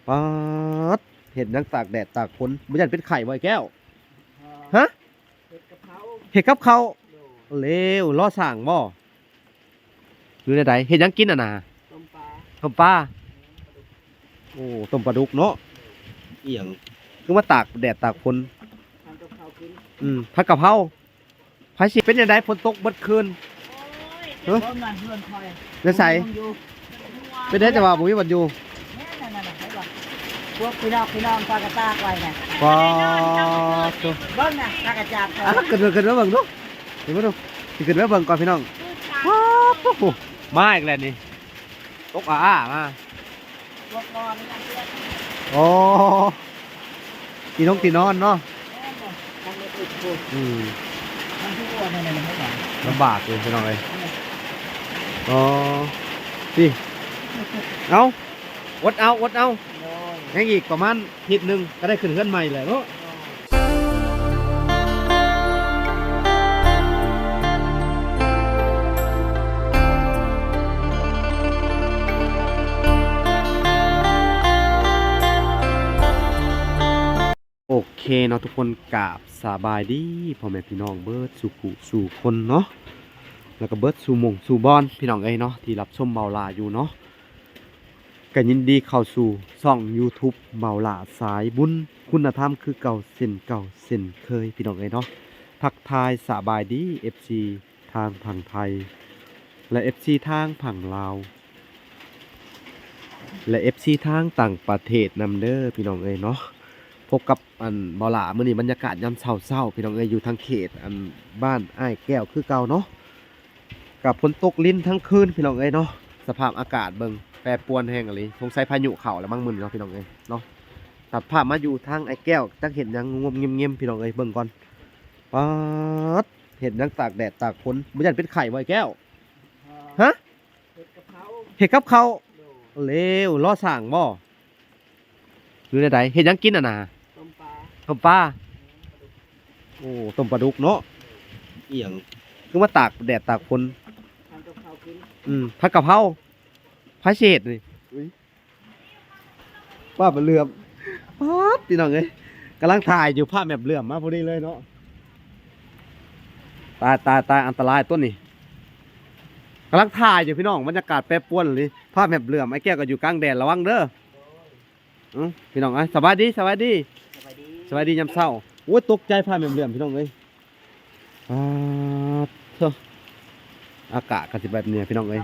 ປາດ ເຮັດຫຍັງຕາກແດດຕາກຝົນ ບໍ່ຢ້ານເປັນໄຂ້ບໍ່ ໄອ້ແກ້ວ? ຮະ? ເຮັດກັບເຂົ້າ ເຮັດກັບເຂົ້າ. ໂດຍ. ເລວ ລໍສ້າງບໍ່ ຫຼືແນວໃດ? ເຮັດຫຍັງກິນຫັ້ນນະ? ຕົ້ມປາ ຕົ້ມປາ. ໂອ້ ຕົ້ມປາດຸກເນາະ. ອີ່ຫຍັງ ຄືມາຕາກແດດຕາກຝົນ? ທຳກັບເຂົ້າກິນ. ອືມ ຜັດກະເພົາ. ໃຜຊິ ເປັນຈັ່ງໃດ? ຝົນຕົກເບິດຄືນ. ໂອ້ຍ ເອີ ເບິ່ງນັ້ນເຮືອນຂ້ອຍ ຢູ່ໃສ? ເປັນໄດ ແຕ່ວ່າບໍ່ມີບ່ອນຢູ່. ແມ່ນ ນັ້ນໆ ເຫັນບໍ່? ພວກພີ່ນ້ອງ ພີ່ນ້ອງພາກັນຕາກໄວ້ນະ. ປາດໂທ້ ເບິ່ງນະ ພາກັນຈາກໄປ. ອ່ະ ຂຶ້ນ ຂຶ້ນມາເບິ່ງດູ ຂຶ້ນມາດູ ຊິຂຶ້ນມາເບິ່ງກ່ອນພີ່ນ້ອງ. ປາດໂທ້ ມາອີກແລ້ວນີ້ ຕົກອ້າໆມາ. ພວກນອນນີ້ນະເພື່ອນ. ໂອ້ ທີ່ນົງທີ່ນອນເນາະ. ແມ່ນບໍ່? ທາງນີ້ອີກພຸ້ນ. ອືມ ມັນຄືວ່າແນວນັ້ນນະ ລຳບາກຢູ່ພີ່ນ້ອງເອີຍ. ອໍ ຕິ ເອົາ ອົດເອົາ ອົດເອົາ. ໂດຍ. ຍັງອີກປະມານທິດໜຶ່ງກໍໄດ້ຂຶ້ນເຮືອນໃໝ່ແຫຼະເນາະ. ໂອເຄເນາະທຸກຄົນ ກາບສະບາຍດີພໍ່ແມ່ພີ່ນ້ອງເບິດສູ່ຜູ້ສູ່ຄົນເນາະ ແລ້ວກໍເບິດສູ່ໝ່ອງສູ່ບ່ອນ ພີ່ນ້ອງເອີຍເນາະ ທີ່ຮັບຊົມເບົາຫຼ້າຢູ່ເນາະ. ກໍຍິນດີເຂົ້າສູ່ຊ່ອງ YouTube ເບົາຫຼ້າສາຍບຸນ ຄຸນນະທຳຄືເກົ່າເຊັ່ນເກົ່າເຊັ່ນເຄີຍ ພີ່ນ້ອງເອີຍເນາະ. ທັກທາຍສະບາຍດີ ເອັຟຊີ ທາງຝັ່ງໄທ ແລະ ເອັຟຊີ ທາງຝັ່ງລາວ ແລະ ເອັຟຊີ ທາງຕ່າງປະເທດນຳເດີ ພີ່ນ້ອງເອີຍເນາະ. ພົບກັບ ອັນ ເບົາຫຼ້າ ມື້ນີ້ບັນຍາກາດຍາມເຊົ້າໆ ພີ່ນ້ອງເອີຍ ຢູ່ທາງເຂດ ອັນ ບ້ານອ້າຍແກ້ວຄືເກົ່າເນາະ. ກໍຝົນຕົກລິນທັງຄືນ ພີ່ນ້ອງເອີຍເນາະ. ສະພາບອາກາດເບິ່ງ ແປປວນແຮງອີ່ຫຼີ ສົງໄສພາຍຸເຂົ້າແລ້ວມັ້ງມື້ນີ້ເນາະ ພີ່ນ້ອງເອີຍເນາະ. ຕັດພາບມາຢູ່ທາງອ້າຍແກ້ວ ຈັກເຮັດຫຍັງງົມໆ ພີ່ນ້ອງເອີຍ ເບິ່ງກ່ອນ. ປາດ ເຮັດຫຍັງຕາກແດດຕາກຝົນ ບໍ່ຢ້ານເປັນໄຂ້ບໍ່ ອ້າຍແກ້ວ? ຮະ? ເຮັດກັບເຂົ້າ ເຮັດກັບເຂົ້າ. ໂດຍ. ເລວ ລໍສ້າງບໍ່ ຫຼືແນວໃດ? ເຮັດຫຍັງກິນຫັ້ນນະ? ຕົ້ມປາ ຕົ້ມປາ. ໂອ້ ຕົ້ມປາດຸກເນາະ. ອີ່ຫຍັງ ຄືມາຕາກແດດຕາກຝົນ? ທຳກັບເຂົ້າກິນ. ອືມ ຜັດກະເພົາ. ໃຜຊິເຮັດນີ້? ອຸ້ຍ ຟ້າແມ່ບເຫຼື້ອມ. ປາດ ພີ່ນ້ອງເອີຍ ກຳລັງຖ່າຍຢູ່ ຟ້າແມ່ບເຫຼື້ອມມາພໍດີເລີຍເນາະ. ຕາຍ ຕາຍ ຕາຍ ອັນຕະລາຍຕົວນີ້. ກຳລັງຖ່າຍຢູ່ພີ່ນ້ອງ ບັນຍາກາດແປປວນອີ່ຫຼີ ຟ້າແມ່ບເຫຼື້ອມ. ອ້າຍແກ້ວກໍຢູ່ກາງແດດ ລະວັງເດີ. ເອົ້າ ພີ່ນ້ອງເອີຍ ສະບາຍດີ ສະບາຍດີ ສະບາຍດີ ສະບາຍດີຍາມເຊົ້າ. ໂອ້ຍ ຕົກໃຈຟ້າແມ່ບເຫຼື້ອມ ພີ່ນ້ອງເອີຍ. ປາດໂທ້ ອາກາດກໍຊິແບບນີ້ພີ່ນ້ອງເອີຍ.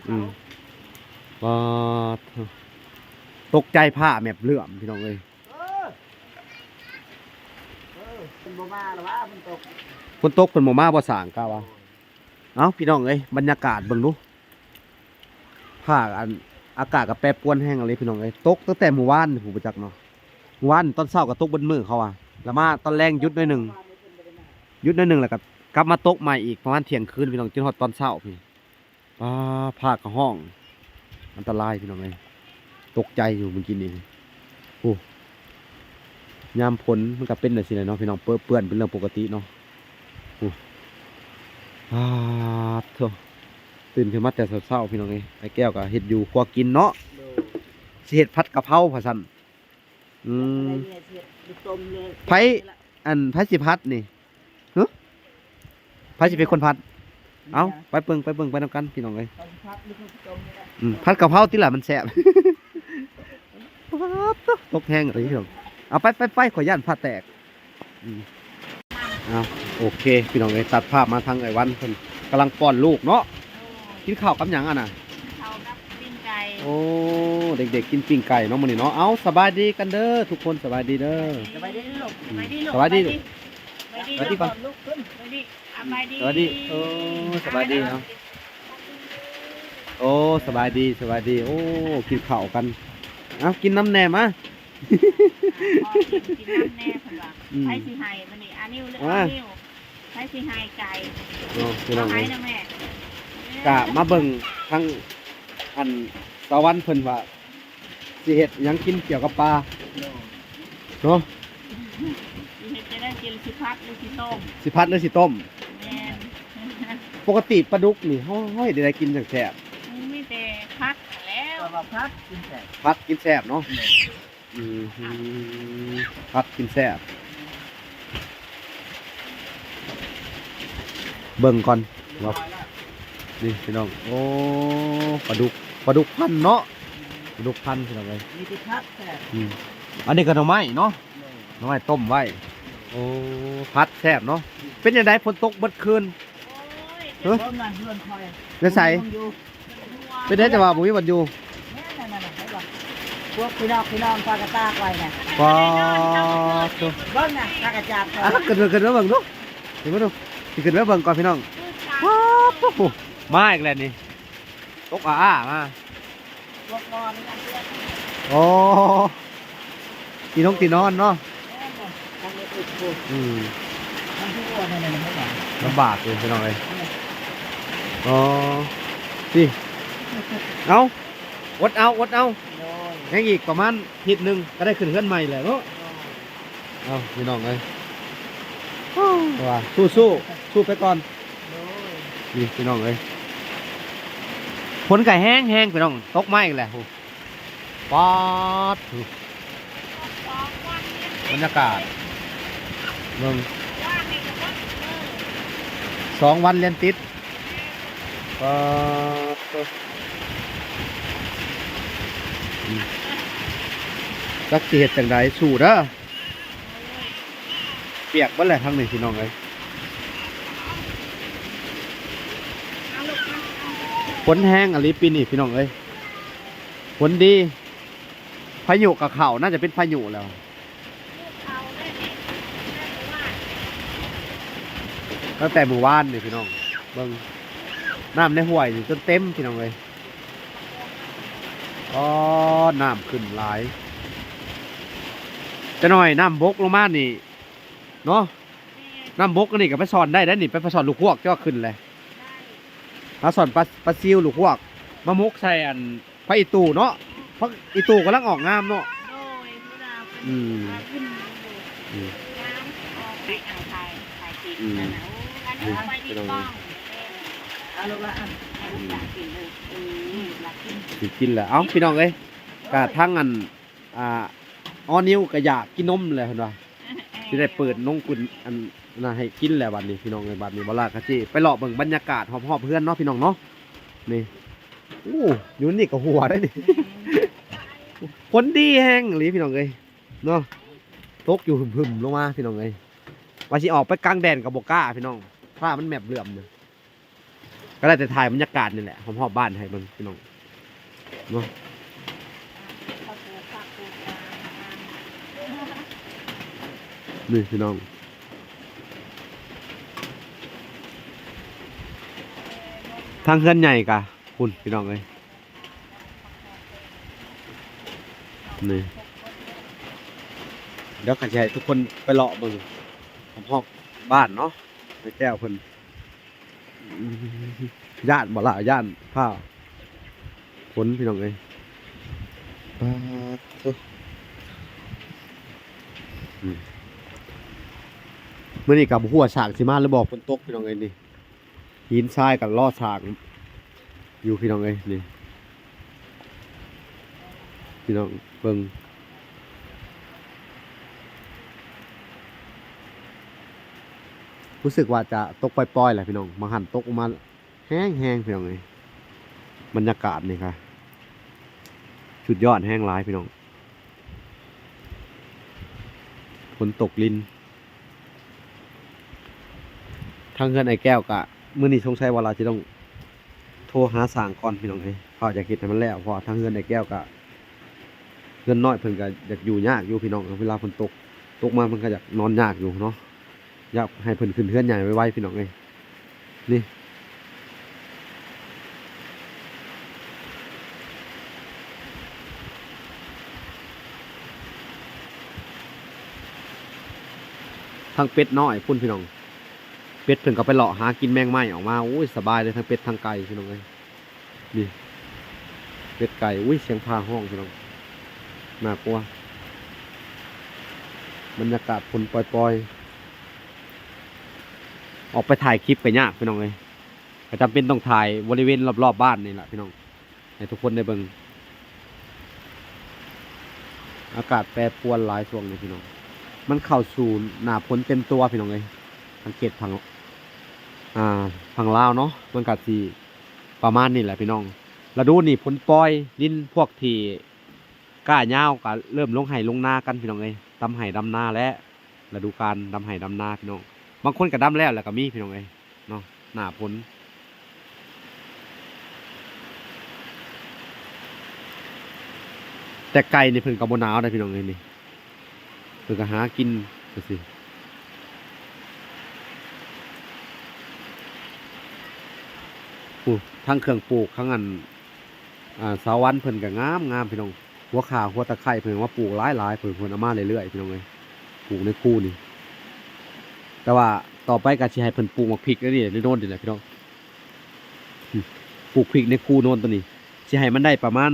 ອືມ ປາດໂທ້ ຕົກໃຈຟ້າແມ່ບເຫຼື້ອມ ພີ່ນ້ອງເອີຍ. ເອີ ເອີ ເພິ່ນບໍ່ມາລະວ່າ ຝົນຕົກ ຝົນຕົກເພິ່ນບໍ່ມາບໍ່ສ້າງ ກະວ່າ. ເອົ້າ ພີ່ນ້ອງເອີຍ ບັນຍາກາດເບິ່ງດູ ຟ້າ ອັນ ອາກາດກໍແປປວນແຮງອີ່ຫຼີ ພີ່ນ້ອງເອີຍ. ຕົກຕັ້ງແຕ່ມື້ວານພຸ້ນ ບໍ່ຈັກເນາະ. ມື້ວານຕອນເຊົ້າກໍຕົກເບິດມື້ ເຂົາວ່າ ລະມາຕອນແລງຢຸດໜ້ອຍໜຶ່ງ ຢຸດໜ້ອຍໜຶ່ງ ແລ້ວກໍກັບມາຕົກໃໝ່ອີກປະມານທ່ຽງຄືນ ພີ່ນ້ອງ ຈົນຮອດຕອນເຊົ້າພີ້. ປາ ຟ້າກໍຮ້ອງ ອັນຕະລາຍ ພີ່ນ້ອງເອີຍ. ຕົກໃຈຢູ່ມື້ກີ້ນີ້. ໂອ້ ຍາມຝົນມັນກໍເປັນຈັ່ງຊີ້ແຫຼະເນາະ ພີ່ນ້ອງ ເປິເປື້ອນເປັນເລື່ອງປົກກະຕິເນາະ. ໂອ້ ປາດໂທ້ ຕື່ນຂຶ້ນມາແຕ່ເຊົ້າໆ ພີ່ນ້ອງເອີຍ. ອ້າຍແກ້ວກໍເຮັດຢູ່ຄົວກິນເນາະ. ໂດຍ. ຊິເຮັດຜັດກະເພົາວ່າຊັ້ນ. ອືມ ໄປ ອັນ ໃຜຊິຜັດນີ້? ຫຶ ໃຜຊິເປັນຄົນຜັດ? ເອົ້າ ໄປເບິ່ງ ໄປເບິ່ງໄປນຳກັນ ພີ່ນ້ອງເອີຍ. ອືມ ຜັດກະເພົາຕິລະ ມັນແຊບ. ຕົກແຮງເລີຍພີ່ນ້ອງ. ເອົາ ໄປ ໄປ ໄປ ຂ້ອຍຢ້ານຟ້າແຕກ. ອືມ ເອົາ ໂອເຄ ພີ່ນ້ອງເອີຍ ຕັດພາບມາທາງອ້າຍວັນ ເພິ່ນກຳລັງປ້ອນລູກເນາະ. ກິນເຂົ້າກັບຫຍັງຫັ້ນນະ? ເຂົ້າກັບປີ້ງໄກ່. ໂອ້ ເດັກໆກິນປີ້ງໄກ່ເນາະມື້ນີ້ເນາະ. ເອົາ ສະບາຍດີກັນເດີທຸກຄົນ ສະບາຍດີເດີ. ສະບາຍດີລູກ ສະບາຍດີລູກ ສະບາຍດີ ສະບາຍດີ ສະບາຍດີກ່ອນລູກ ສະບາຍດີ ສະບາຍດີ ສະບາຍດີ. ໂອ້ ສະບາຍດີເນາະ. ໂອ້ ສະບາຍດີ ສະບາຍດີ. ໂອ້ ກິນເຂົ້າກັນ. ເອົາ ກິນນຳແດ່ມາ. ຂໍກິນ ກິນນຳແດ່ເພິ່ນວ່າ. ອືມ ໃຜຊິໃຫ້ມື້ນີ້? ອາ ນິວ ເອີ ອາ ນິວ ໃຜຊິໃຫ້ໄກ່? ເນາະ ພີ່ນ້ອງເອີຍ ໃຫ້ນະແມ່. ກະມາເບິ່ງທາງ ອັນ ສາວວັນເພິ່ນວ່າ ຊິເຮັດຫຍັງກິນກ່ຽວກັບປາ ໂດຍ ເນາະ. ຊິເຮັດຈັ່ງໃດ? ຊິ ຊິຜັດ ຫຼື ຊິຕົ້ມ? ຊິຜັດ ຫຼື ຊິຕົ້ມ? ແມ່ນ. ປົກກະຕິປາດຸກນີ້ ເຮົາ ເຮົາເຮັດຈັ່ງໃດກິນຈັ່ງແຊບ? ມີແຕ່ຜັດຫັ້ນແຫຼ້ວ. ວ່າຜັດກິນແຊບ ຜັດກິນແຊບເນາະ. ແມ່ນ. ອືມ ຜັດກິນແຊບ ເບິ່ງກ່ອນວ່າ ນີ້ພີ່ນ້ອງ ໂອ້ ປາດຸກ ປາດຸກພັນເນາະ ປາດຸກພັນພີ່ນ້ອງເອີຍ ມີແຕ່ຜັດແຊບ. ອືມ ອັນນີ້ກໍໜໍ່ໄມ້ເນາະ ແມ່ນ ໜໍ່ໄມ້ຕົ້ມໄວ້. ໂອ້ ຜັດແຊບເນາະ. ເປັນຈັ່ງໃດ ຝົນຕົກເບິດຄືນ? ໂອ້ຍ ເອີ ເບິ່ງນັ້ນເຮືອນຂ້ອຍ ຢູ່ໃສ? ເປັນໄດ ແຕ່ວ່າບໍ່ມີບ່ອນຢູ່. ນັ້ນໆໆ ເຫັນບໍ່? ພວກພີ່ນ້ອງ ພີ່ນ້ອງພາກັນຕາກໄວ້ນະ. ປາດໂທ້ ເບິ່ງນະ ພາກັນຈາກ ອ່ະ ຂຶ້ນ ຂຶ້ນມາເບິ່ງດູ ຂຶ້ນມາດູ ຊິຂຶ້ນມາເບິ່ງກ່ອນພີ່ນ້ອງ. ປາດໂທ້ ມາອີກແລ້ວນີ້ ຕົກອ້າໆມາ. ໂອ້ ທີ່ນົງທີ່ນອນເນາະ. ອືມ ລຳບາກຢູ່ພີ່ນ້ອງເອີຍ. ອໍ ນີ້ ເອົາ ອົດເອົາ ອົດເອົາ ຍັງອີກປະມານທິດໜຶ່ງກໍໄດ້ຂຶ້ນເຮືອນໃໝ່ແຫຼະເນາະ. ເອົາ ພີ່ນ້ອງເອີຍ ວ່າ ສູ້ໆ ສູ້ໄປກ່ອນ. ນີ້ພີ່ນ້ອງເອີຍ ຝົນກໍແຮງໆ ພີ່ນ້ອງ ຕົກມາອີກແລ້ວ. ປາດ ບັນຍາກາດ ເບິ່ງ ສອງວັນລຽນຕິດ. ປາດ ອືມ ຈັກຊິເຮັດຈັ່ງໃດ ສູ້ເດີ. ປຽກເບິດແຫຼະທາງນີ້ພີ່ນ້ອງເອີຍ ຝົນແຮງອີ່ຫຼີປີນີ້ພີ່ນ້ອງເອີຍ ຝົນດີ. ພາຍຸກໍເຂົ້າ ໜ້າຈະເປັນພາຍຸແລ້ວ ຕັ້ງແຕ່ມື້ວານນີ້ພີ່ນ້ອງ. ເບິ່ງ ນ້ຳໃນຫ້ວຍນີ້ຈົນເຕັມພີ່ນ້ອງເອີຍ. ອໍ ນ້ຳຂຶ້ນຫຼາຍ ຈັກໜ້ອຍນ້ຳບົກລົງມານີ້ເນາະ. ນ້ຳບົກອັນນີ້ກໍໄປຊ່ອນໄດ້ເດ້ນີ້ ໄປ ໄປຊ່ອນລູກຮວກເຈົ້າຂຶ້ນແຫຼະ. ຫາຊ່ອນປາ ປາຊິວລູກຮວກ ມາໝົກໃສ່ອັນ ຜັກອີ່ຕູເນາະ ຜັກອີ່ຕູກຳລັງອອກງາມເນາະ. ໂດຍ ອືມ ອືມ ອືມ ກິນແລ້ວ. ເອົ້າ ພີ່ນ້ອງເອີຍ ກະທັງອັນ ອ່າ ອໍນິວກໍຢາກກິນນົມແຫຼະເພິ່ນວ່າ ຊິໄດ້ເປີດນົມກຸນອັນນັ້ນໃຫ້ກິນແຫຼະບັດນີ້ ພີ່ນ້ອງເອີຍ. ບັດນີ້ບໍ່ລາກະຊິໄປເລາະເບິ່ງບັນຍາກາດຮອບໆເຮືອນເນາະ ພີ່ນ້ອງເນາະ. ນີ້ ໂອ້ ຢູ່ນີ້ກໍຫົວໄດ້ນີ້ ຝົນດີແຮງອີ່ຫຼີພີ່ນ້ອງເອີຍເນາະ ຕົກຢູ່ຫຶ່ມໆລົງມາ ພີ່ນ້ອງເອີຍ. ວ່າຊິອອກໄປກາງແດດກໍບໍ່ກ້າ ພີ່ນ້ອງ ຟ້າມັນແມບເຫຼື້ອມຢູ່. ກໍໄດ້ແຕ່ຖ່າຍບັນຍາກາດນີ້ແຫຼະ ຮອບໆບ້ານໃຫ້ເບິ່ງ ພີ່ນ້ອງເນາະ. ນີ້ ພີ່ນ້ອງ ທາງເຮືອນໃຫຍ່ກະພຸ້ນ ພີ່ນ້ອງເອີຍ. ນີ້ ດຽວຂ້າຊິໃຫ້ທຸກຄົນໄປເລາະເບິ່ງຮອບໆບ້ານເນາະ ໃຫ້ແກ້ວເພິ່ນ. ຢ້ານບໍ່ລະ ຢ້ານຟ້າຝົນ ພີ່ນ້ອງເອີຍ. ປາດໂທ້ ອືມ ມື້ນີ້ກໍບໍ່ຮູ້ວ່າຊ້າງຊິມາຫຼືບໍ່ ຝົນຕົກ ພີ່ນ້ອງເອີຍ. ນີ້ ຫີນຊາຍກໍລໍຊ້າງຢູ່ ພີ່ນ້ອງເອີຍ. ນີ້ ພີ່ນ້ອງເບິ່ງ ຮູ້ສຶກວ່າຈະຕົກປ່ອຍໆແຫຼະ ພີ່ນ້ອງ ບາງຫັ້ນຕົກອອກມາແຮງໆ ພີ່ນ້ອງເອີຍ. ບັນຍາກາດນີ້ກະສຸດຍອດແຮງຫຼາຍ ພີ່ນ້ອງ. ຝົນຕົກລິນ ທາງເຮືອນອ້າຍແກ້ວກະ ມື້ນີ້ສົງໄສວ່າລາວຈະຕ້ອງໂທຫາຊ່າງກ່ອນ ພີ່ນ້ອງເອີຍ ເພາະຢາກເຮັດໃຫ້ມັນແລ້ວ ເພາະວ່າທາງເຮືອນອ້າຍແກ້ວກະ ເຮືອນນ້ອຍເພິ່ນກະຢາກຢູ່ຍາກຢູ່ ພີ່ນ້ອງ. ເວລາຝົນຕົກ ຕົກມາເພິ່ນກະຢາກນອນຍາກຢູ່ເນາະ. ຢາກໃຫ້ເພິ່ນຂຶ້ນເຮືອນໃຫຍ່ໄວໆ ພີ່ນ້ອງເອີຍ. ນີ້ ທັງເປັດນ້ອຍພຸ້ນ ພີ່ນ້ອງ ເປັດເພິ່ນກໍໄປເລາະຫາກິນແມງໄມ້ອອກມາ. ໂອ້ຍ ສະບາຍເລີຍ ທັງເປັດທັງໄກ່ ພີ່ນ້ອງເອີຍ. ນີ້ ເປັດໄກ່ ອຸ້ຍ ສຽງຟ້າຮ້ອງ ພີ່ນ້ອງ ໜ້າກົວ. ບັນຍາກາດຝົນປ່ອຍໆ ອອກໄປຖ່າຍຄລິບກໍຍາກ ພີ່ນ້ອງເອີຍ. ກໍຈຳເປັນຕ້ອງຖ່າຍບໍລິເວນລອບໆບ້ານນີ້ລະ ພີ່ນ້ອງ ໃຫ້ທຸກຄົນໄດ້ເບິ່ງ. ອາກາດແປປວນຫຼາຍຊ່ວງນີ້ພີ່ນ້ອງ, ມັນເຂົ້າສູ່ໜ້າຝົນເຕັມຕົວພີ່ນ້ອງເອີຍ. ທາງເຂດຝັ່ງ ອ່າ ຝັ່ງລາວເນາະ ມັນກະຊິປະມານນີ້ແຫຼະພີ່ນ້ອງ. ລະດູນີ້ຝົນປ່ອຍ ດິນພວກທີ່ກ້າຍາວກະເລີ່ມລົງໄຮ່ລົງນາກັນພີ່ນ້ອງເອີຍ, ດຳໄຮ່ດຳນາແລ້ວ ລະດູການດຳໄຮ່ດຳນາພີ່ນ້ອງ. ບາງຄົນກະດຳແລ້ວ ແລ້ວກະມີພີ່ນ້ອງເອີຍ. ເນາະ ໜ້າຝົນ. ແຕ່ໄກ່ນີ້ເພິ່ນກະບໍ່ໜາວເດ້ພີ່ນ້ອງເອີຍນີ້, ເພິ່ນກະຫາກິນຈັ່ງຊີ້. ໂອ້ ທັງເຄື່ອງປູກ ທັງອັນ ອ່າ ສາວວັນເພິ່ນກະງາມໆພີ່ນ້ອງ. ຫົວຂ່າຫົວຕະໄຄເພິ່ນມາປູກຫຼາຍໆ ເພິ່ນ ເພິ່ນເອົາມາເລື້ອຍໆພີ່ນ້ອງເອີຍ, ປູກໃນຄູນີ້. ແຕ່ວ່າຕໍ່ໄປກະຊິໃຫ້ເພິ່ນປູກໝາກພິກໃນນີ້ ໃນໂນນນີ້ແຫຼະພີ່ນ້ອງ. ປູກພິກໃນຄູໂນນໂຕນີ້ ຊິໃຫ້ມັນໄດ້ປະມານ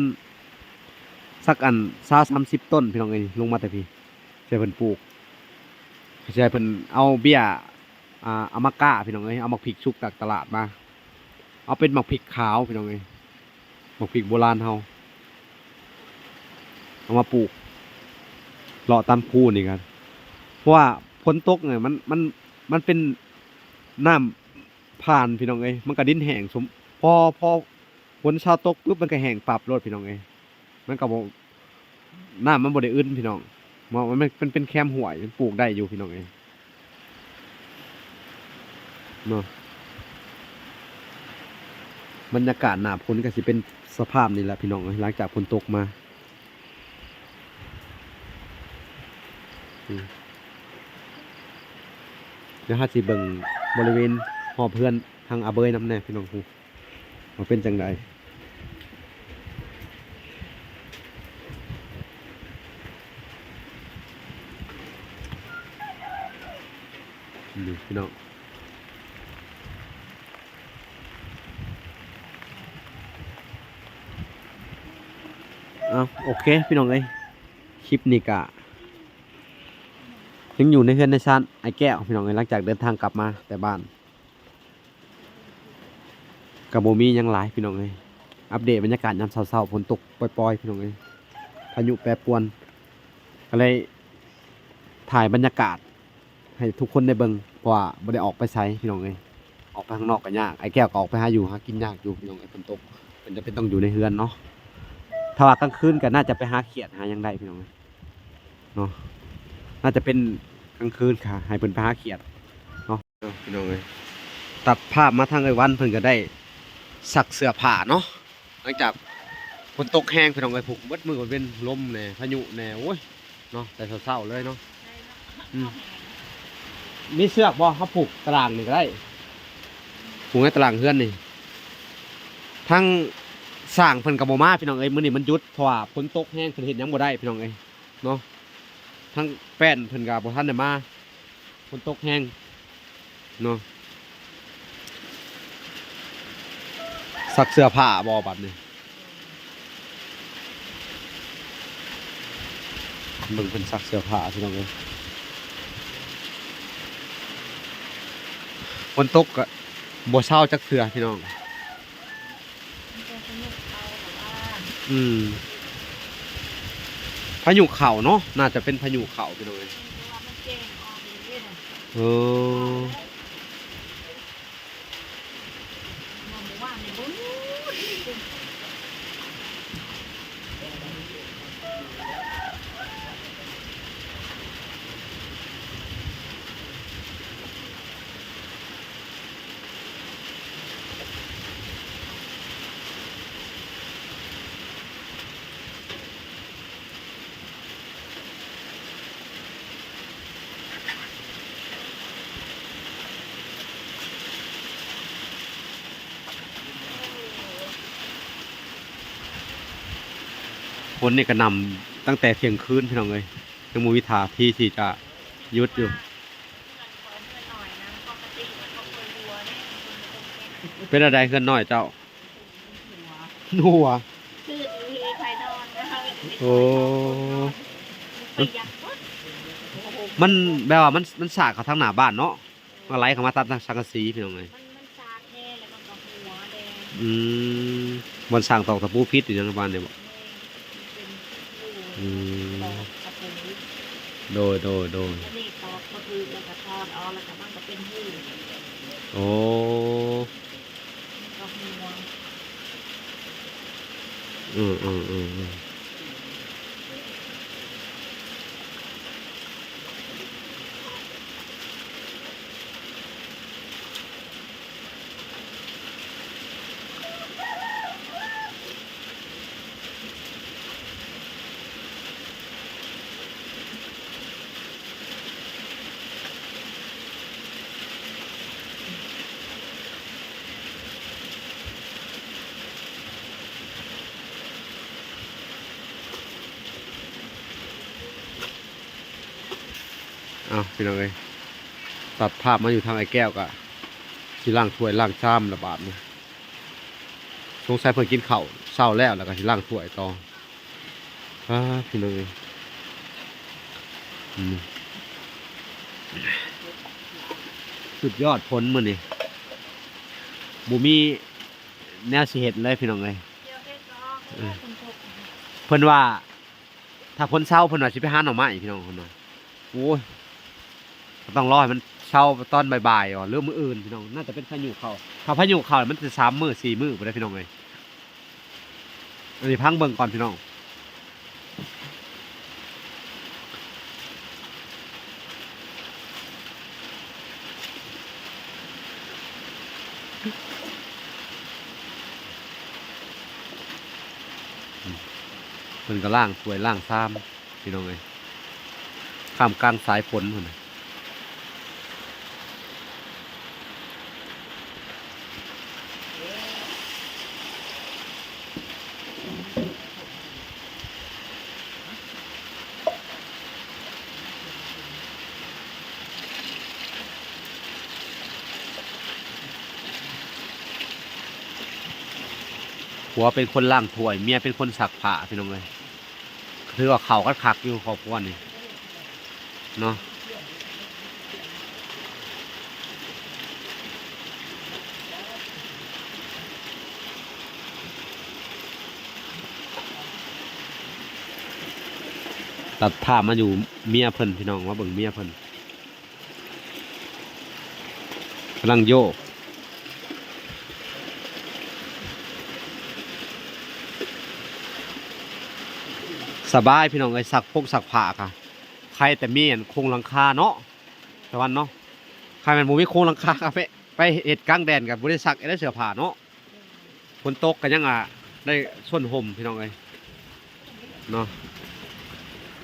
ສັກອັນ ຊາວສາມສິບຕົ້ນພີ່ນ້ອງເອີຍ. ລົງມາແຕ່ພີ້ ຊິໃຫ້ເພິ່ນປູກ ຊິໃຫ້ເພິ່ນເອົາເບ້ຍ ອ່າ ອາມາກ້າພີ່ນ້ອງເອີຍ, ເອົາໝາກພິກສຸກຈາກຕະຫຼາດມາ ເອົາເປັນໝາກພິກຂາວພີ່ນ້ອງເອີຍ, ໝາກພິກໂບລານເຮົາ ເອົາມາປູກເລາະຕາມຄູນີ້ກັນ. ເພາະວ່າຝົນຕົກນີ້ ມັນ ມັນ ມັນເປັນນ້ຳຜ່ານພີ່ນ້ອງເອີຍ, ມັນກະດິນແຫ້ງສົມ ພໍ ພໍຝົນເຊົາຕົກປຶບ ມັນກະແຫ້ງປັບໂລດພີ່ນ້ອງເອີຍ. ມັນກະບໍ່ ນ້ຳມັນບໍ່ໄດ້ອຶ່ນພີ່ນ້ອງເນາະ, ມັນ ມັນເປັນແຄມຫ້ວຍ ມັນປູກໄດ້ຢູ່ພີ່ນ້ອງເອີຍເນາະ. ບັນຍາກາດໜ້າຝົນກະຊິເປັນສະພາບນີ້ແຫຼະພີ່ນ້ອງເອີຍ ຫຼັງຈາກຝົນຕົກມາ. ອືມ ດຽວເຮົາຊິເບິ່ງບໍລິເວນຮອບເຮືອນທາງອາເບີຍນຳແດ່ພີ່ນ້ອງ ວ່າເປັນຈັ່ງໃດ. ນີ້ພີ່ນ້ອງ ເອົາ ໂອເຄພີ່ນ້ອງເອີຍ, ຄລິບນີ້ກະຍັງຢູ່ໃນເຮືອນໃນຊານອ້າຍແກ້ວພີ່ນ້ອງເອີຍ, ຫຼັງຈາກເດີນທາງກັບມາແຕ່ບ້ານ. ກະບໍ່ມີຫຍັງຫຼາຍພີ່ນ້ອງເອີຍ, ອັບເດດບັນຍາກາດຍາມເຊົ້າໆ ຝົນຕົກປ່ອຍໆ ພີ່ນ້ອງເອີຍ, ພາຍຸແປປວນ ກະເລີຍຖ່າຍບັນຍາກາດໃຫ້ທຸກຄົນໄດ້ເບິ່ງ ເພາະວ່າບໍ່ໄດ້ອອກໄປໃສພີ່ນ້ອງເອີຍ, ອອກໄປຂ້າງນອກກະຍາກ, ອ້າຍແກ້ວກະອອກໄປຫາຢູ່ຫາກິນຍາກຢູ່ພີ່ນ້ອງເອີຍ, ຝົນຕົກ ເພິ່ນຈຳເປັນຕ້ອງຢູ່ໃນເຮືອນເນາະ. ຖ້າວ່າກາງຄືນກະໜ້າຈະໄປຫາຂຽດຫາຫຍັງໄດ້ພີ່ນ້ອງເອີຍ ເນາະ, ໜ້າຈະເປັນກາງຄືນກະໃຫ້ເພິ່ນໄປຫາຂຽດເນາະ. ພີ່ນ້ອງເອີຍ ຕັດພາບມາທາງເອື້ອຍວັນ ເພິ່ນກະໄດ້ຊັກເສື້ອຜ້າເນາະ, ຫຼັງຈາກຝົນຕົກແຮງພີ່ນ້ອງເອີຍ, ພຸ້ນ ເບິດມື້ກະເປັນລົມແດ່ ພາຍຸແດ່ ໂອ້ຍເນາະ, ແຕ່ເຊົ້າໆເລີຍເນາະ. ອືມ ມີເຊືອກບໍ່? ເຮົາຜູກຕະລ່າງນີ້ກະໄດ້, ຜູກໃນຕະລ່າງເຮືອນນີ້. ທາງຊ່າງເພິ່ນກະບໍ່ມາພີ່ນ້ອງເອີຍ, ມື້ນີ້ມັນຢຸດ ເພາະວ່າຝົນຕົກແຮງ ເພິ່ນເຮັດຫຍັງບໍ່ໄດ້ພີ່ນ້ອງເອີຍເນາະ. ທາງແປ້ນເພິ່ນກະບໍ່ທັນໄດ້ມາ ຝົນຕົກແຮງເນາະ. ຊັກເສື້ອຜ້າບໍ່ບັດນີ້? ເບິ່ງເພິ່ນຊັກເສື້ອຜ້າພີ່ນ້ອງເອີຍ, ຝົນຕົກກະບໍ່ເຊົາຈັກເທື່ອພີ່ນ້ອງ. ອືມ ພາຍຸເຂົ້າເນາະ, ໜ້າຈະເປັນພາຍຸເຂົ້າພີ່ນ້ອງເອີຍ. ເອີ ຝົນນີ້ກະນຳຕັ້ງແຕ່ທ່ຽງຄືນພີ່ນ້ອງເອີຍ, ຍັງບໍ່ມີທ່າທີທີ່ຈະຢຸດຢູ່. ເປັນແນວໃດເຮືອນນ້ອຍເຈົ້າ? ຫົວ ຄືມີໃຜນອນນະ. ໂອ້ ມັນ ມັນແບບວ່າມັນ ມັນສາດເຂົ້າທາງໜ້າບ້ານເນາະ, ມັນໄຫຼເຂົ້າມາຕາມສັງກະສີພີ່ນ້ອງເອີຍ. ມັນ ມັນສາດແຮງແລ້ວມັນກະຫົວແດ່. ອືມ ບ່ອນສ້າງຕອກຕະປູຜິດອີ່ຫຍັງປະມານນີ້ບໍ? ແມ່ນ ມັນເປັນຢູ່. ອືມ ໂດຍ ໂດຍ ໂດຍ ອັນນີ້ຕອກບໍ່ຖືກ ແລ້ວກໍຖອດອອກ ແລ້ວກໍມັນກໍເປັນຮູ ໂອ້ ກໍຫົວ ອືມໆໆໆ ເອົາ ພີ່ນ້ອງເອີຍ ຕັດພາບມາຢູ່ທາງອ້າຍແກ້ວ ກະຊິລ້າງຖ້ວຍລ້າງຊາມລະບາດນີ້. ສົງໄສເພິ່ນກິນເຂົ້າເຊົ້າແລ້ວ ແລ້ວກໍຊິລ້າງຖ້ວຍຕໍ່. ອາ ພີ່ນ້ອງເອີຍ ອືມ ສຸດຍອດ ຝົນມື້ນີ້ ບໍ່ມີແນວຊິເຮັດເລີຍ ພີ່ນ້ອງເອີຍ. ເອີ ເພິ່ນວ່າ ຖ້າຝົນເຊົາ ເພິ່ນວ່າຊິໄປຫາໜໍ່ໄມ້ ພີ່ນ້ອງ ເພິ່ນວ່າ. ໂອ້ຍ ກໍຕ້ອງລໍໃຫ້ມັນເຊົາຕອນບ່າຍໆ ຫຼືມື້ອື່ນ ພີ່ນ້ອງ. ໜ້າຈະເປັນພາຍຸເຂົ້າ ຖ້າພາຍຸເຂົ້າ ມັນຈະສາມມື້ສີ່ມື້ພຸ້ນເດ້ ພີ່ນ້ອງເອີຍ. ອັນນີ້ພັງເບິ່ງກ່ອນ ພີ່ນ້ອງ. ເພິ່ນກໍລ້າງຖ້ວຍລ້າງຊາມ ພີ່ນ້ອງເອີຍ ທ່າມກາງສາຍຝົນພຸ້ນນະ. ຜົວເປັນຄົນລ້າງຖ້ວຍ ເມຍເປັນຄົນຊັກຜ້າ ພີ່ນ້ອງເອີຍ. ຖືວ່າເຂົ້າກັນຄັກຢູ່ຄອບຄົວນີ້ເນາະ. ຕັດພາບມາຢູ່ເມຍເພິ່ນ ພີ່ນ້ອງ ມາເບິ່ງເມຍເພິ່ນ ກຳລັງໂຍກ ສະບາຍ ພີ່ນ້ອງເອີຍ. ຊັກພົງຊັກຜ້າກະ ໃຄແຕ່ມີອັນໂຄງຫຼັງຄາເນາະ ສະຫວັນເນາະ. ຄັນແມ່ນບໍ່ມີໂຄງຫຼັງຄາ ກະໄປ ໄປເຮັດກາງແດດ ກະບໍ່ໄດ້ຊັກໄດ້ເສື້ອຜ້າເນາະ. ຝົນຕົກກໍຍັງ ອ່າ ໄດ້ຊົນຮົ່ມ ພີ່ນ້ອງເອີຍເນາະ.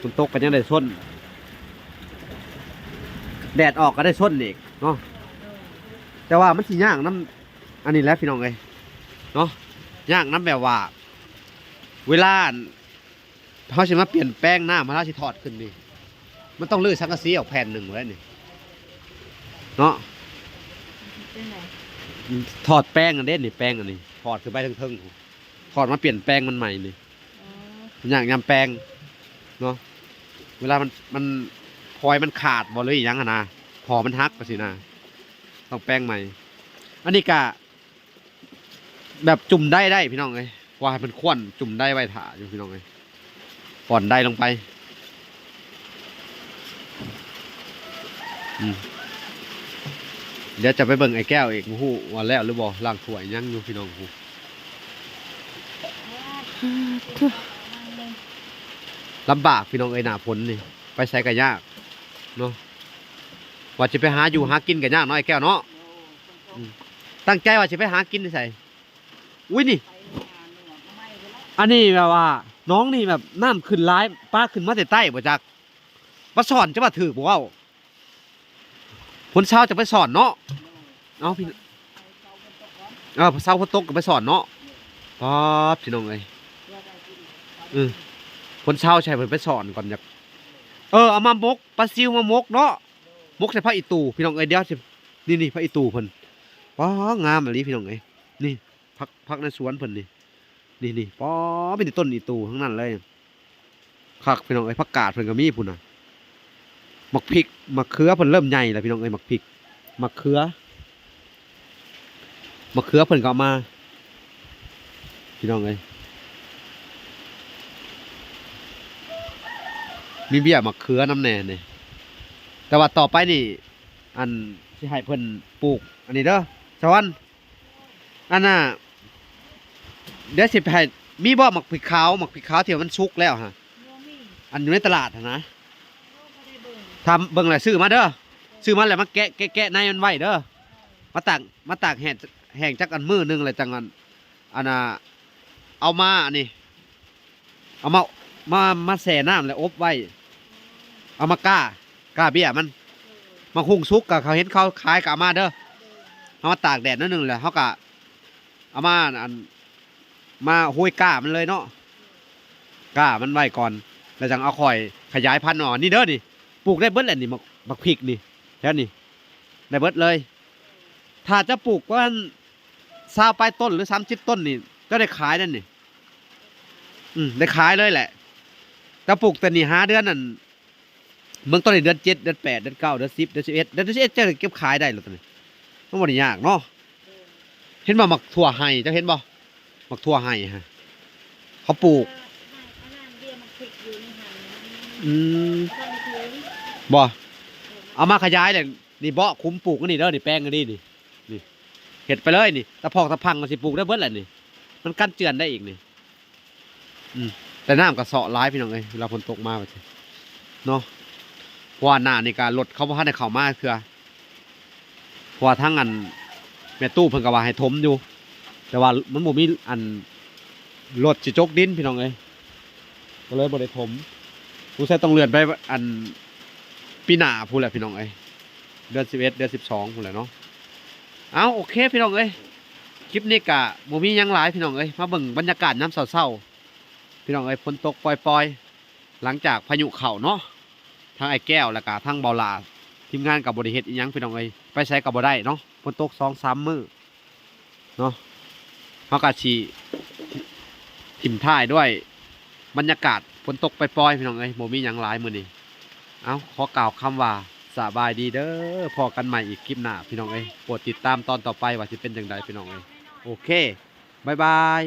ຝົນຕົກກໍຍັງໄດ້ຊົນ ແດດອອກກໍໄດ້ຊົນອີກເນາະ. ແຕ່ວ່າມັນຊິຍາກນຳອັນນີ້ແຫຼະ ພີ່ນ້ອງເອີຍເນາະ. ຍາກນຳແບບວ່າ ເວລາ ເຮົາຊິມາປ່ຽນແປງນ້ຳ ເວລາຊິຖອດຂຶ້ນນີ້ ມັນຕ້ອງຮື້ສັງກະສີອອກແຜ່ນໜຶ່ງແລ້ວນີ້ເນາະ. ເປັນຫຍັງ? ຖອດແປງອັນເດ້ນີ້ ແປງອັນນີ້ ຖອດຂຶ້ນໄປເທິງໆ ຖອດມາປ່ຽນແປງມັນໃໝ່ນີ້. ອໍ ມັນຍາກຍາມແປງເນາະ. ເວລາມັນ ມັນ ພອຍມັນຂາດບໍ່ ຫຼືອີ່ຫຍັງຫັ້ນນະ ທໍ່ມັນຫັກ ຈັ່ງຊີ້ນະ ຕ້ອງແປງໃໝ່. ອັນນີ້ກະ ແບບຈຸ່ມໄດ້ໄດ້ ພີ່ນ້ອງເອີຍ ວ່າໃຫ້ເພິ່ນຄວນຈຸ່ມໄດ້ໄວ້ຖ້າຢູ່ ພີ່ນ້ອງເອີຍ. ປ່ອນໄດ້ລົງໄປ ອືມ ດຽວຈະໄປເບິ່ງອ້າຍແກ້ວອີກ ບໍ່ຮູ້ວ່າແລ້ວຫຼືບໍ່ ລ້າງຖ້ວຍຍັງຢູ່ ພີ່ນ້ອງ. ໂອ້ ລຳບາກ ພີ່ນ້ອງເອີຍ ໜ້າຝົນນີ້ ໄປໃສກໍຍາກເນາະ. ວ່າຊິໄປຫາຢູ່ຫາກິນກໍຍາກເນາະ ອ້າຍແກ້ວເນາະ. ອືມ ຕັ້ງໃຈວ່າຊິໄປຫາກິນຢູ່ໃສ? ອຸ້ຍ ນີ້ ອັນນີ້ແບບວ່າໜອງນີ້ແບບນ້ຳຂຶ້ນຫຼາຍ ປາຂຶ້ນມາແຕ່ໃຕ້ບໍ່ຈັກ ມາສອນ ຈະວ່າຖືກບໍ່ເວົ້າ. ຝົນເຊົາຈະໄປສອນເນາະ. ເອົາ ພີ່ ເອີ ເຊົ້າຝົນຕົກກໍໄປສອນເນາະ. ປາດ ພີ່ນ້ອງເອີຍ ເອີ ຝົນເຊົາໃສ່ເພິ່ນໄປສອນກ່ອນ ຢາກ ເອີ ເອົາມາໝົກ ປາຊິວມາໝົກເນາະ ໝົກໃສ່ຜັກອີ່ຕູ່ ພີ່ນ້ອງເອີຍ. ດຽວຊິ ນີ້ໆ ຜັກອີ່ຕູ່ເພິ່ນ ປາດ ງາມອີ່ຫຼີ ພີ່ນ້ອງເອີຍ. ນີ້ ຜັກ ຜັກໃນສວນເພິ່ນນີ້ ນີ້ໆ ປາ ມີແຕ່ຕົ້ນອີ່ຕູ່ທັງນັ້ນເລີຍ ຄັກ ພີ່ນ້ອງເອີຍ. ຜັກກາດເພິ່ນກໍມີພຸ້ນນະ ໝາກພິກ ໝາກເຂືອເພິ່ນເລີ່ມໃຫຍ່ແລ້ວ ພີ່ນ້ອງເອີຍ. ໝາກພິກ ໝາກເຂືອ ໝາກເຂືອເພິ່ນກໍເອົາມາ ພີ່ນ້ອງເອີຍ. ມີເບ້ຍໝາກເຂືອນຳແດ່ນີ້. ແຕ່ວ່າຕໍ່ໄປນີ້ ອັນ ຊິໃຫ້ເພິ່ນປູກອັນນີ້ເດີ ສະຫວັນ. ອັນນ່າ ດຽວຊິໄປໃຫ້ ມີບໍ່ໝາກພິກຂາວ ໝາກພິກຂາວທີ່ວ່າມັນສຸກແລ້ວຫັ້ນ ບໍ່ມີ ອັນຢູ່ໃນຕະຫຼາດຫັ້ນນະ. ໂອ້ ບໍ່ໄດ້ເບິ່ງ ຖ້າເບິ່ງແລ້ວຊື້ມາເດີ ຊື້ມາແລ້ວມາແກະ ແກະ ແກະໃນມັນໄວ້ເດີ ມາຕາກ ມາຕາກແຫ້ງ ແຫ້ງຈັກອັນມື້ໜຶ່ງ ແລ້ວຈັ່ງອັນ ອັນນ່າ ເອົາມາອັນນີ້ ເອົາມາ ມາ ມາແຊ່ນ້ຳແລ້ວອົບໄວ້ ເອົາມາກ້າ ກ້າເບ້ຍມັນ. ເອີ ໝາກຫຸ່ງສຸກກໍເຂົາເຫັນເຂົາຂາຍກໍເອົາມາເດີ ເຮົາມາຕາກແດດໜ້ອຍໜຶ່ງແລ້ວເຮົາກໍເອົາມາ ອັນ ມາໂຮຍກ້າມັນເລີຍເນາະ ກ້າມັນໄວ້ກ່ອນ ແລ້ວຈັ່ງເອົາຄ່ອຍຂະຫຍາຍພັນອອກ. ນີ້ເດີນີ້ ປູກໄດ້ເບິດແຫຼະນີ້ ໝາກ ໝາກພິກນີ້ ແຖວນີ້ໄດ້ເບິດເລີຍ. ຖ້າເຈົ້າປູກປະມານຊາວປາຍຕົ້ນ ຫຼື ສາມສິບຕົ້ນນີ້ ເຈົ້າໄດ້ຂາຍແລ້ວນີ້. ອືມ ໄດ້ຂາຍເລີຍແຫຼະ. ເຈົ້າປູກແຕ່ນີ້ຫາເດືອນນັ້ນ ເບິ່ງຕອນນີ້ເດືອນເຈັດ ເດືອນແປດ ເດືອນເກົ້າ ເດືອນສິບ ເດືອນສິບເອັດ ເດືອນສິບເອັດ ເຈົ້າເກັບຂາຍໄດ້ແລ້ວຕອນນີ້ ມັນບໍ່ໄດ້ຍາກເນາະ. ເຫັນບໍ່ໝາກຖົ່ວໄຮ່ ເຈົ້າເຫັນບໍ່ ໝາກຖົ່ວໄຮ່ຫັ້ນ ເຂົາປູກ ອັນນັ້ນເບ້ຍໝາກພິກຢູ່ໃນຫັ້ນ ອືມ ບໍ່ ເອົາມາຂະຫຍາຍແລ້ວ ນີ້ເບາະຂຸມປູກອັນນີ້ເດີ ນີ້ແປງອັນນີ້ນີ້ ນີ້ເຮັດໄປເລີຍນີ້ ຕາພອກຕາພັງກໍຊິປູກໄດ້ເບິດແຫຼະນີ້ ມັນກັນເຈື່ອນໄດ້ອີກນີ້. ອືມ ແຕ່ນ້ຳກໍເຊາະຫຼາຍພີ່ນ້ອງເອີຍ ເວລາຝົນຕົກມາວ່າຊີ້ເນາະ. ເພາະວ່າໜ້ານີ້ກໍລົດເຂົາບໍ່ທັນໄດ້ເຂົ້າມາເທື່ອ ເພາະວ່າທາງອັນແມ່ຕູ້ເພິ່ນກໍວ່າໃຫ້ຖົມຢູ່ ແຕ່ວ່າມັນບໍ່ມີອັນລົດຊິຈົກດິນພີ່ນ້ອງເອີຍ ກໍເລີຍບໍ່ໄດ້ຖົມ. ສົງໄສຕ້ອງເລື່ອນໄປອັນປີໜ້າພຸ້ນແຫຼະພີ່ນ້ອງເອີຍ ເດືອນສິບເອັດ ເດືອນສິບສອງພຸ້ນແຫຼະເນາະ. ເອົ້າ ໂອເຄພີ່ນ້ອງເອີຍ ຄລິບນີ້ກະບໍ່ມີຫຍັງຫຼາຍພີ່ນ້ອງເອີຍ ມາເບິ່ງບັນຍາກາດຍາມເຊົ້າໆ ພີ່ນ້ອງເອີຍ ຝົນຕົກປ່ອຍໆ ຫຼັງຈາກພາຍຸເຂົ້າເນາະ. ທັງອ້າຍແກ້ວ ແລ້ວກະທັງເບົາຫຼ້າ ທີມງານກໍບໍ່ໄດ້ເຮັດອີ່ຫຍັງພີ່ນ້ອງເອີຍ ໄປໃສກໍບໍ່ໄດ້ເນາະ ຝົນຕົກສອງສາມມື້ເນາະ. ເຮົາກໍຊິຖິ້ມທ້າຍດ້ວຍບັນຍາກາດຝົນຕົກປ່ອຍໆ ພີ່ນ້ອງເອີຍ ບໍ່ມີຫຍັງຫຼາຍມື້ນີ້. ເອົ້າ ຂໍກ່າວຄຳວ່າສະບາຍດີເດີ ພໍ້ກັນໃໝ່ອີກຄລິບໜ້າພີ່ນ້ອງເອີຍ ໂປດຕິດຕາມຕອນຕໍ່ໄປວ່າຊິເປັນຈັ່ງໃດພີ່ນ້ອງເອີຍ. ໂອເຄ ບາຍບາຍ.